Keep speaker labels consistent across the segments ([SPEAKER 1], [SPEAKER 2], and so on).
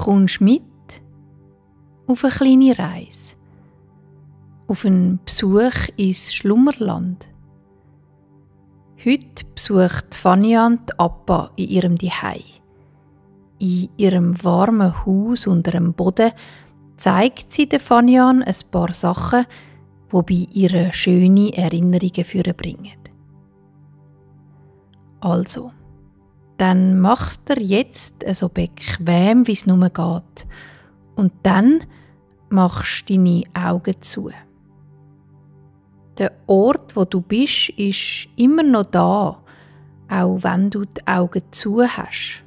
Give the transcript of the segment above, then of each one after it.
[SPEAKER 1] kommst mit auf eine kleine Reise, auf einen Besuch ins Schlummerland. Heute besucht Fanian die Appa in ihrem Zuhause. In ihrem warmen Haus unter dem Boden zeigt sie der Fanian ein paar Sachen, die bei ihr schöne Erinnerungen fürbringen. Also, dann machst du jetzt so bequem, wie es nur geht. Und dann machst du deine Augen zu. Der Ort, wo du bist, ist immer noch da, auch wenn du die Augen zu hast.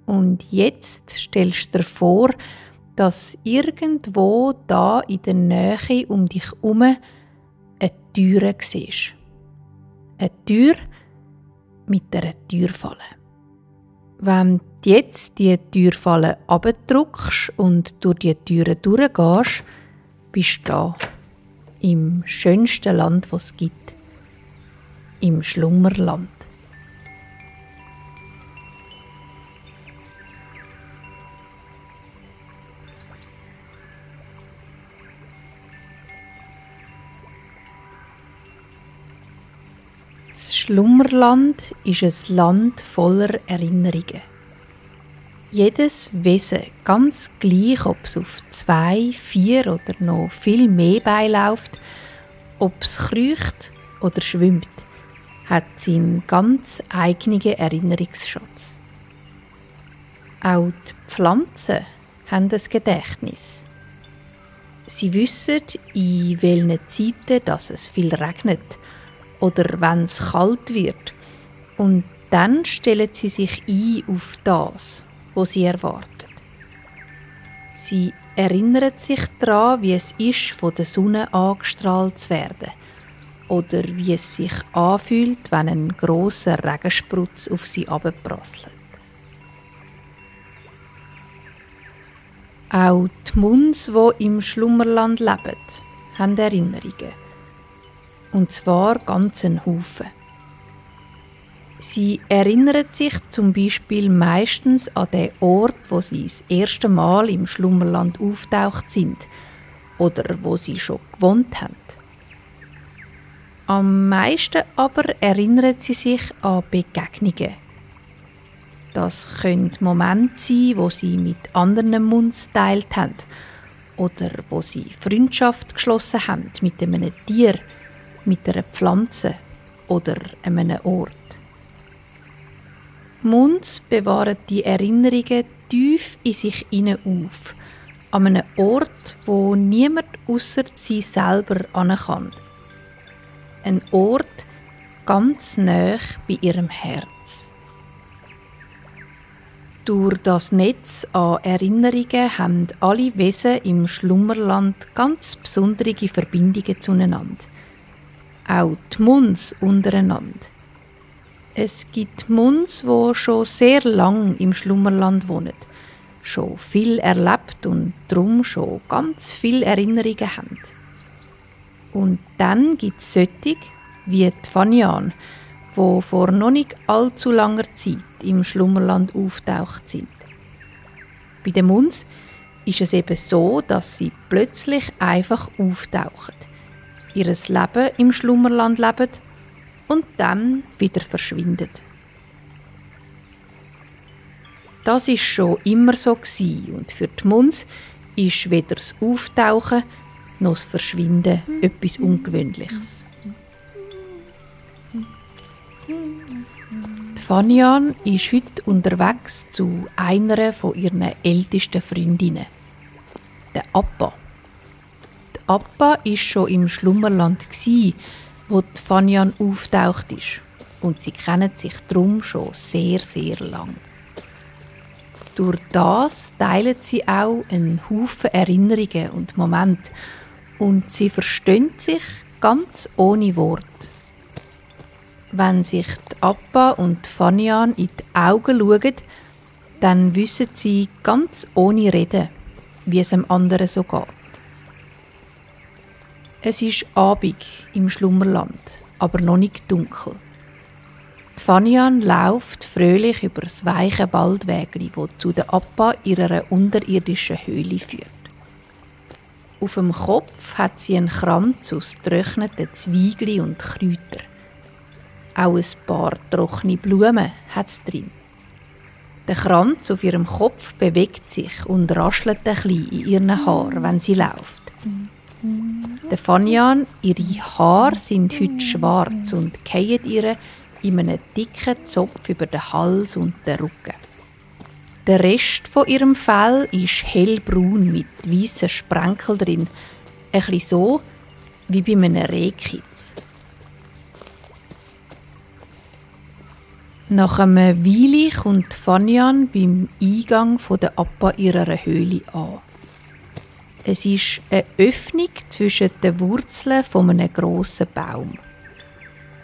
[SPEAKER 1] Und jetzt stellst du dir vor, dass irgendwo da in der Nähe um dich herum eine Tür siehst. Eine Tür mit einer Türfalle. Wenn du jetzt die Türfalle abdrückst und durch die Türe durchgehst, bist du da. Im schönsten Land, das es gibt. Im Schlummerland. Das Schlummerland ist ein Land voller Erinnerungen. Jedes Wesen, ganz gleich, ob es auf 2, 4 oder noch viel mehr beiläuft, ob es kriecht oder schwimmt, hat seinen ganz eigenen Erinnerungsschatz. Auch die Pflanzen haben ein Gedächtnis. Sie wissen, in welchen Zeiten dass es viel regnet oder wenn es kalt wird. Und dann stellen sie sich ein auf das, was sie erwartet. Sie erinnert sich daran, wie es ist, von der Sonne angestrahlt zu werden oder wie es sich anfühlt, wenn ein grosser Regensprutz auf sie herabprasselt. Auch die Muns, die im Schlummerland leben, haben Erinnerungen. Und zwar ganz einen Haufen. Sie erinnern sich zum Beispiel meistens an den Ort, wo sie das erste Mal im Schlummerland auftaucht sind oder wo sie schon gewohnt haben. Am meisten aber erinnern sie sich an Begegnungen. Das können Momente sein, wo sie mit anderen Muns geteilt haben oder wo sie Freundschaft geschlossen haben mit einem Tier, mit einer Pflanze oder einem Ort. Muns bewahren die Erinnerungen tief in sich hinein auf, an einem Ort, wo niemand ausser sie selber hin kann. Ein Ort ganz nahe bei ihrem Herz. Durch das Netz an Erinnerungen haben alle Wesen im Schlummerland ganz besondere Verbindungen zueinander. Auch die Muns untereinander. Es gibt Muns, die schon sehr lang im Schlummerland wohnen, schon viel erlebt und darum schon ganz viele Erinnerungen haben. Und dann gibt es solche, wie die Fanian, die vor noch nicht allzu langer Zeit im Schlummerland auftaucht sind. Bei den Muns ist es eben so, dass sie plötzlich einfach auftauchen, ihr Leben im Schlummerland leben und dann wieder verschwindet. Das ist schon immer so gewesen und für die Muns ist weder das Auftauchen noch das Verschwinden etwas Ungewöhnliches. Die Fanian ist heute unterwegs zu einer von ihren ältesten Freundinnen, der Appa. Die Appa war schon im Schlummerland, wo die Fanian auftaucht ist. Und sie kennen sich darum schon sehr, sehr lang. Durch das teilen sie auch einen Haufen Erinnerungen und Momente. Und sie verstehen sich ganz ohne Wort. Wenn sich die Appa und die Fanian in die Augen schauen, dann wissen sie ganz ohne Reden, wie es dem anderen so geht. Es ist Abend im Schlummerland, aber noch nicht dunkel. Die Fanian läuft fröhlich über das weiche Waldwägli, das zu der Appa ihrer unterirdischen Höhle führt. Auf dem Kopf hat sie einen Kranz aus getrockneten Zweigli und Kräutern. Auch ein paar trockene Blumen hat es drin. Der Kranz auf ihrem Kopf bewegt sich und raschelt ein bisschen in ihren Haaren, wenn sie läuft. Der Fanian, ihre Haare sind heute schwarz und fallen ihr in einem dicken Zopf über den Hals und den Rücken. Der Rest von ihrem Fell ist hellbraun mit weißen Sprenkeln drin, ein bisschen so wie bei einem Rehkitz. Nach einer Weile kommt Fanian beim Eingang der Appa ihrer Höhle an. Es ist eine Öffnung zwischen den Wurzeln von einem grossen Baum.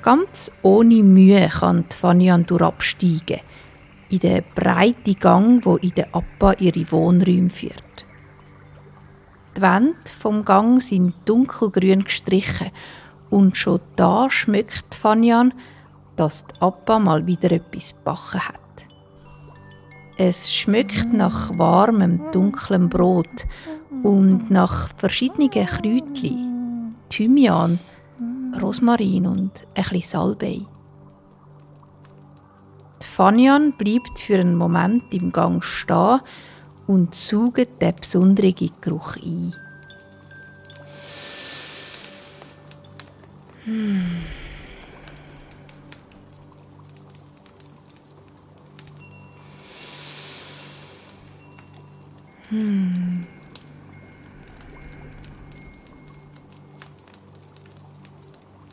[SPEAKER 1] Ganz ohne Mühe kann Fanian durchabsteigen, in den breiten Gang, wo in der Appa ihre Wohnräume führt. Die Wände vom Gang sind dunkelgrün gestrichen und schon da schmeckt Fanian, dass die Appa mal wieder etwas gebacken hat. Es schmeckt nach warmem, dunklem Brot und nach verschiedenen Kräutchen, Thymian, Rosmarin und ein bisschen Salbei. Die Fanian bleibt für einen Moment im Gang stehen und saugt den besonderen Geruch ein.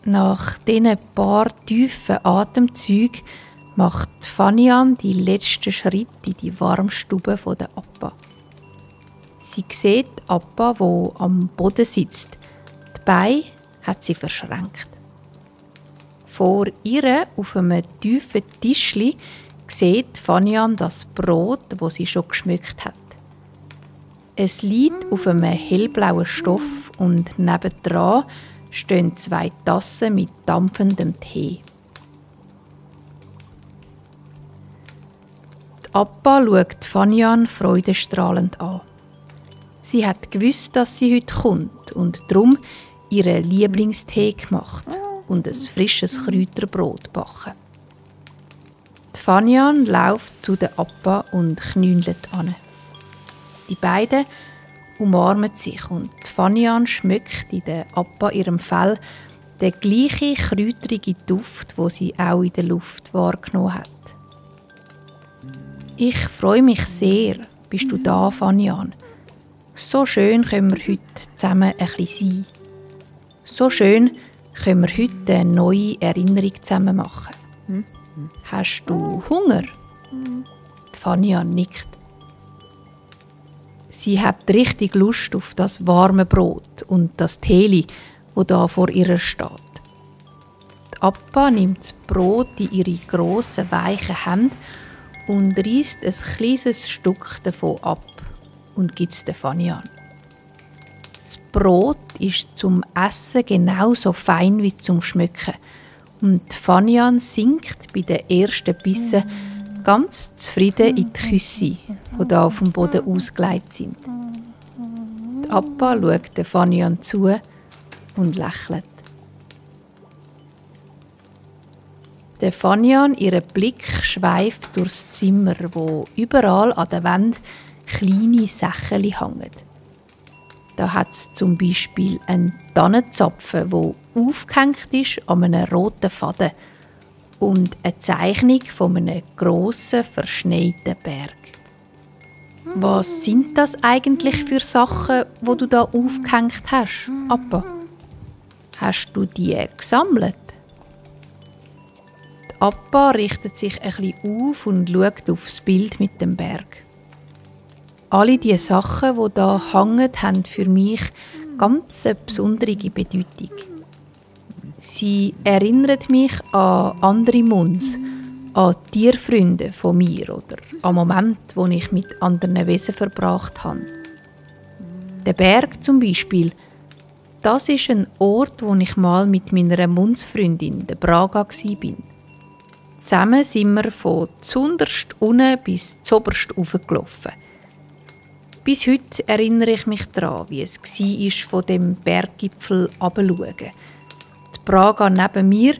[SPEAKER 1] Nach diesen paar tiefen Atemzügen macht Fanian die letzten Schritte in die Warmstube der Appa. Sie sieht Appa, die am Boden sitzt. Die Beine hat sie verschränkt. Vor ihr auf einem tiefen Tischli sieht Fanian das Brot, das sie schon geschmückt hat. Es liegt auf einem hellblauen Stoff und nebendran stehen 2 Tassen mit dampfendem Tee. Die Appa schaut Fanian freudestrahlend an. Sie hat gewusst, dass sie heute kommt und darum ihren Lieblingstee gemacht und ein frisches Kräuterbrot gebacken. Die Fanian läuft zu der Appa und knündelt an. Die beiden umarmen sich und Fanian schmeckt in der Appa ihrem Fell den gleichen kräutrigen Duft, den sie auch in der Luft wahrgenommen hat. Ich freue mich sehr, bist du da, Fanian. So schön können wir heute zusammen ein bisschen sein. So schön können wir heute eine neue Erinnerung zusammen machen. Hast du Hunger? Die Fanian nickt. Sie hat richtig Lust auf das warme Brot und das Teeli, das da vor ihr steht. Die Appa nimmt das Brot in ihre grossen, weichen Hände und reißt ein kleines Stück davon ab und gibt es der Fanian. Das Brot ist zum Essen genauso fein wie zum Schmecken und Fanian sinkt bei den ersten Bissen ganz zufrieden in die Küsse, die da auf dem Boden ausgelegt sind. Die Appa schaut der Fanian zu und lächelt. Der Fanian, ihr Blick schweift durchs Zimmer, wo überall an der Wand kleine Sächeli hängen. Da hat es zum Beispiel einen Tannenzapfen, der aufgehängt ist an einem roten Faden und eine Zeichnung von einem grossen, verschneiten Berg. Was sind das eigentlich für Sachen, die du da aufgehängt hast, Appa? Hast du die gesammelt? Die Appa richtet sich ein bisschen auf und schaut aufs Bild mit dem Berg. Alle die Sachen, die da hängen, haben für mich ganz eine besondere Bedeutung. Sie erinnert mich an andere Munds, an Tierfreunde von mir oder an Momente, die ich mit anderen Wesen verbracht habe. Der Berg zum Beispiel, das ist ein Ort, wo ich mal mit meiner Mundsfreundin, der Braga, war. zusammen sind wir von zunderst unten bis zoberst raufgelaufen. Bis heute erinnere ich mich daran, wie es war, von dem Berggipfel herabzuschauen. Die Praga neben mir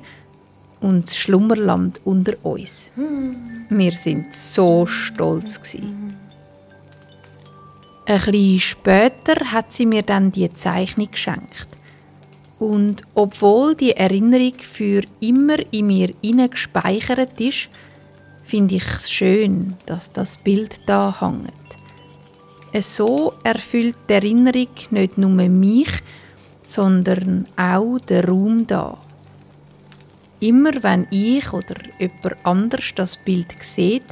[SPEAKER 1] und das Schlummerland unter uns. Wir waren so stolz. Ein bisschen später hat sie mir dann die Zeichnung geschenkt. Und obwohl die Erinnerung für immer in mir gespeichert ist, finde ich es schön, dass das Bild da hängt. So erfüllt die Erinnerung nicht nur mich, sondern auch den Raum da. Immer wenn ich oder jemand anders das Bild sieht,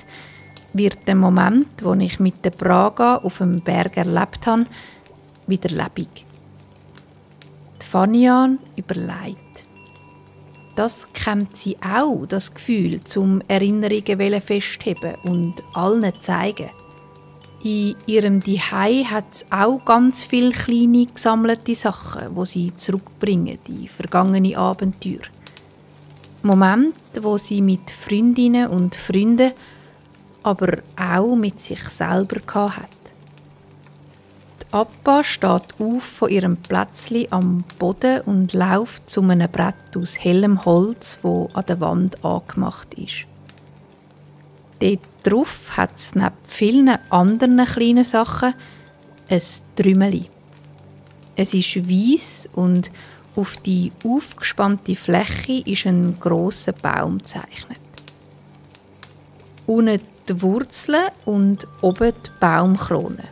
[SPEAKER 1] wird der Moment, wo ich mit der Praga auf dem Berg erlebt habe, wieder lebendig. Die Fanian überlegt. Das kennt sie auch, das Gefühl, zum Erinnerungen festheben und allen zeigen. In ihrem Zuhause hat es auch ganz viele kleine gesammelte Sachen, die sie zurückbringen in vergangene Abenteuer. Momente, wo sie mit Freundinnen und Freunden, aber auch mit sich selber hatte. Die Appa steht auf von ihrem Plätzli am Boden und läuft zu einem Brett aus hellem Holz, das an der Wand angemacht ist. Dort drauf hat es neben vielen anderen kleinen Sachen ein Trümeli. Es ist weiss und auf die aufgespannte Fläche ist ein grosser Baum gezeichnet. Unten die Wurzeln und oben die Baumkrone,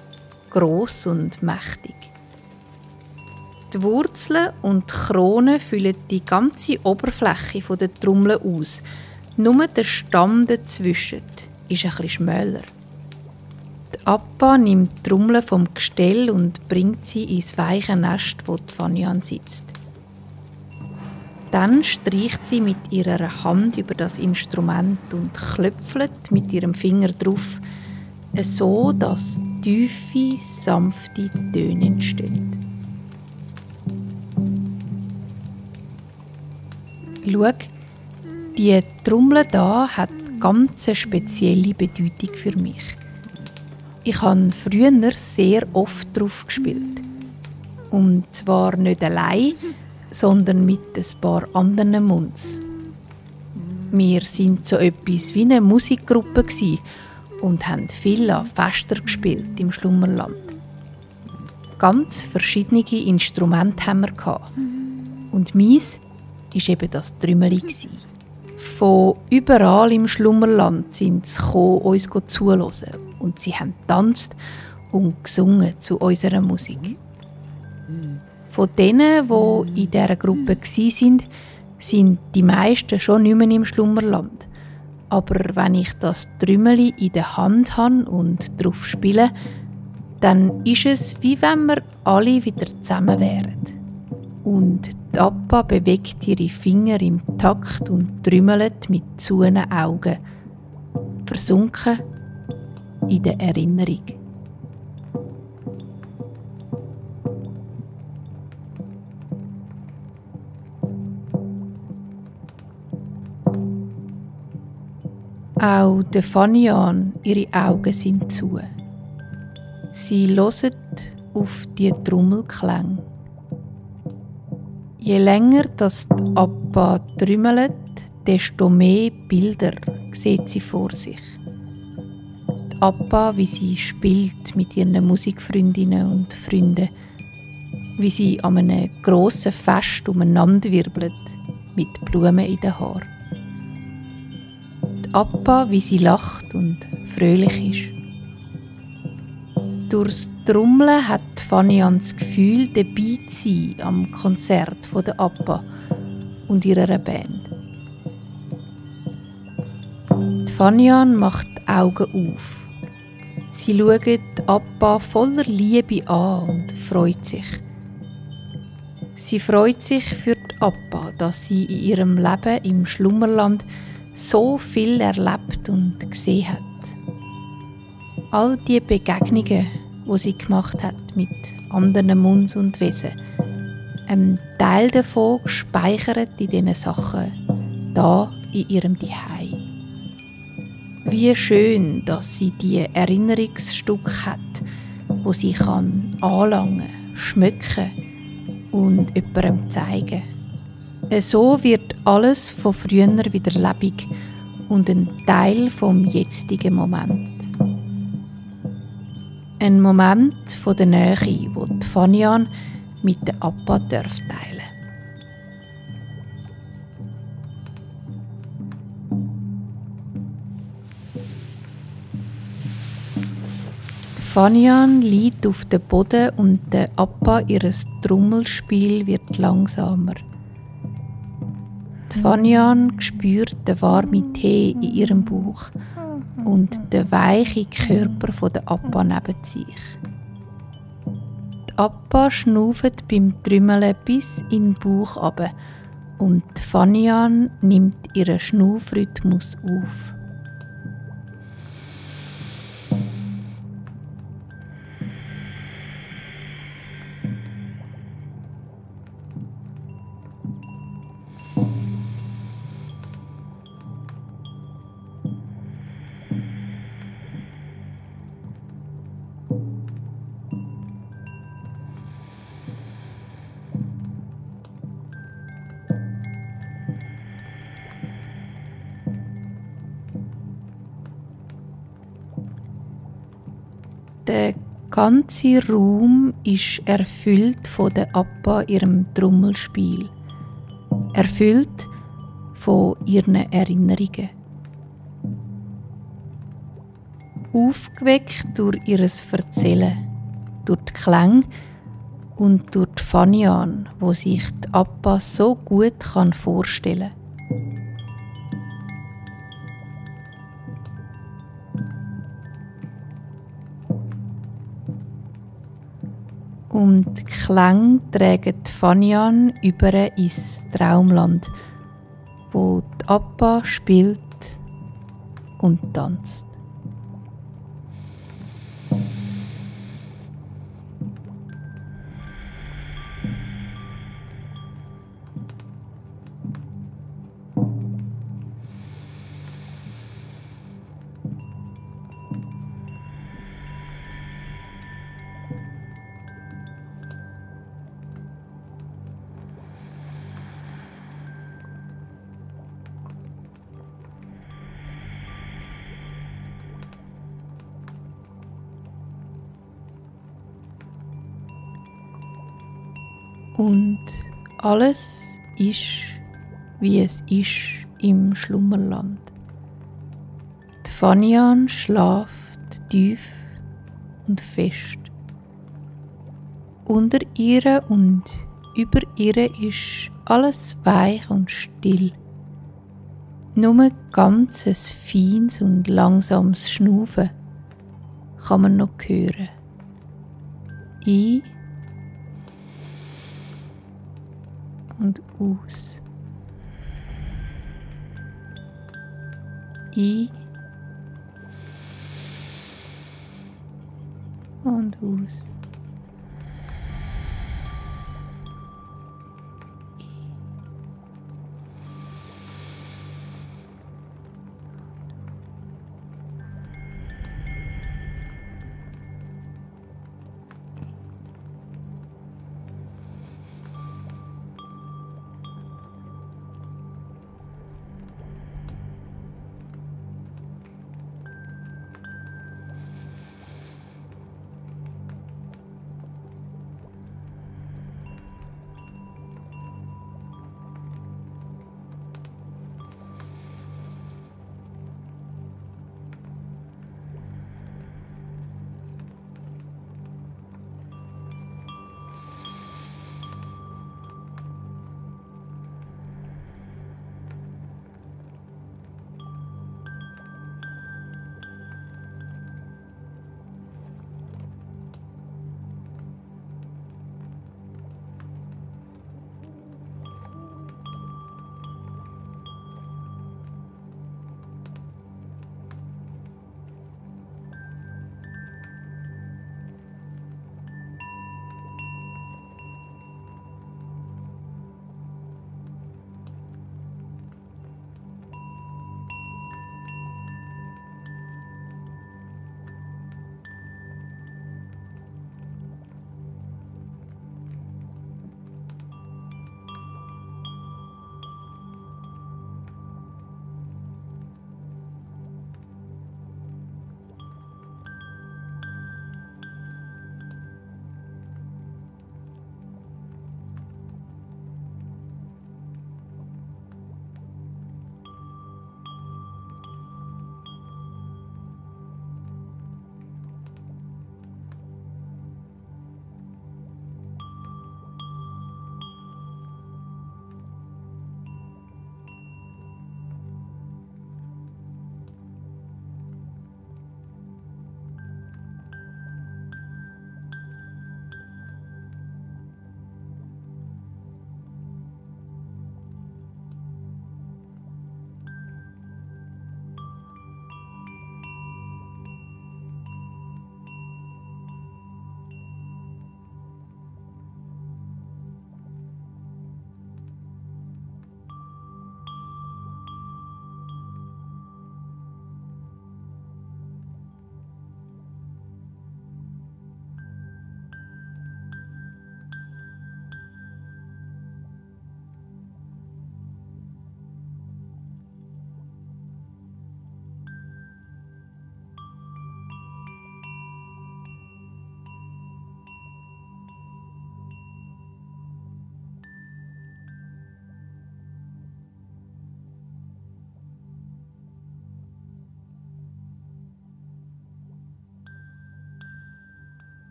[SPEAKER 1] gross und mächtig. Die Wurzeln und die Krone füllen die ganze Oberfläche der Trommel aus. Nur der Stamm dazwischen ist etwas schmäler. Die Appa nimmt die Trommel vom Gestell und bringt sie ins weiche Nest, wo die Fanian sitzt. Dann streicht sie mit ihrer Hand über das Instrument und klöpfelt mit ihrem Finger drauf, so dass tiefe, sanfte Töne entstehen. Schau, die Trommel da hat ganz eine spezielle Bedeutung für mich. Ich habe früher sehr oft drauf gespielt. Und zwar nicht allein, sondern mit ein paar anderen Munds. Wir waren so etwas wie eine Musikgruppe und haben viel an Festern gespielt im Schlummerland. Ganz verschiedene Instrumente haben wir. Und meins war eben das Trümmeli. Von überall im Schlummerland sind sie gekommen, uns zuzuhören. Und sie haben getanzt und gesungen zu unserer Musik. Von denen, die in dieser Gruppe waren, sind die meisten schon nicht mehr im Schlummerland. Aber wenn ich das Trümmeli in der Hand habe und drauf spiele, dann ist es, wie wenn wir alle wieder zusammen wären. Und die Appa bewegt ihre Finger im Takt und trümmelt mit zuenen Augen, versunken in der Erinnerung. Auch der Fanian, ihre Augen sind zu. Sie hören auf die Trommelklänge. Je länger das die Appa trümmelt, desto mehr Bilder sieht sie vor sich. Die Appa, wie sie spielt mit ihren Musikfreundinnen und Freunden, wie sie an einem grossen Fest umeinander wirbelt, mit Blumen in den Haaren. Die Appa, wie sie lacht und fröhlich ist. Durchs Trommeln hat Fanian das Gefühl, dabei zu sein am Konzert der Appa und ihrer Band. Die Fanian macht die Augen auf. Sie schaut die Appa voller Liebe an und freut sich. Sie freut sich für die Appa, dass sie in ihrem Leben im Schlummerland so viel erlebt und gesehen hat. All die Begegnungen, die sie gemacht hat mit anderen Munds und Wesen, ein Teil davon gespeichert in diesen Sachen, da in ihrem Zuhause. Wie schön, dass sie die Erinnerungsstücke hat, wo sie kann anlangen, schmücken und jemandem zeigen. So wird alles von früher wieder lebendig und ein Teil vom jetzigen Moment. Ein Moment von der Nähe, wo die Fanian mit der Appa teilen darf. Fanian liegt auf dem Boden und der Appa ihres Trommelspiel wird langsamer. Die Fanian spürt den warmen Tee in ihrem Bauch und den weichen Körper von der Appa neben sich. Die Appa schnauft beim Trümmeln bis in den Bauch runter und die Fanian nimmt ihren Schnaufrhythmus auf. Der ganze Raum ist erfüllt von der Appa ihrem Trommelspiel, erfüllt von ihren Erinnerungen. Aufgeweckt durch ihr Erzählen, durch die Klänge und durch die Fanian, wo sich die Appa so gut vorstellen kann. Und die Klänge tragen die Fanian über ins Traumland, wo die Appa spielt und tanzt. Und alles ist, wie es ist im Schlummerland. Die Fanian schläft tief und fest. Unter ihr und über ihr ist alles weich und still. Nur ganz ein feines und langsames Schnaufen kann man noch hören. Ein und aus. Ein und aus.